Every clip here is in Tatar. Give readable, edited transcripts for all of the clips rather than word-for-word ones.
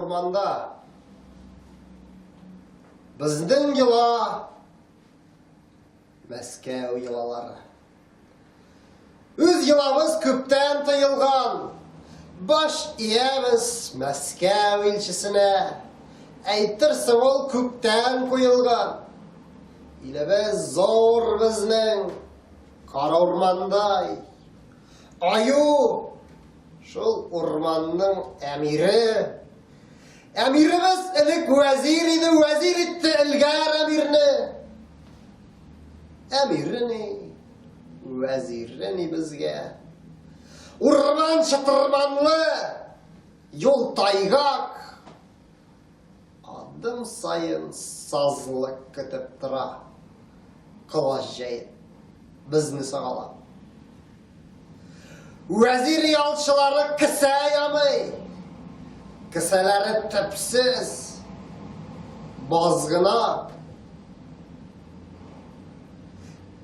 урманда. Безнең йола Мәскәү йолалары. Үз йолабыз күптән тыелган. Баш иябез Мәскәү илчесенә. Әйтерсең ул күктән куелган. Илебез зур безнең, кара урмандай. Аю шул урманның әмире. Әмиребез элек вәзир иде, вәзир итте Элгәр әмирне. Әмире ни, вәзире ни безгә? Урман чытырманлы, юл тайгак. Адым саен сазлык көтеп тора. Колач җәеп, безне сагалап. Вәзир ялчылары кесә ямый. Кесәләре төпсез. Баз гына.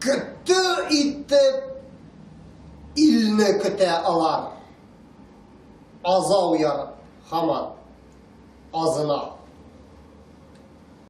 Көтү итеп илне көтә алар. Азау ярып һаман азына.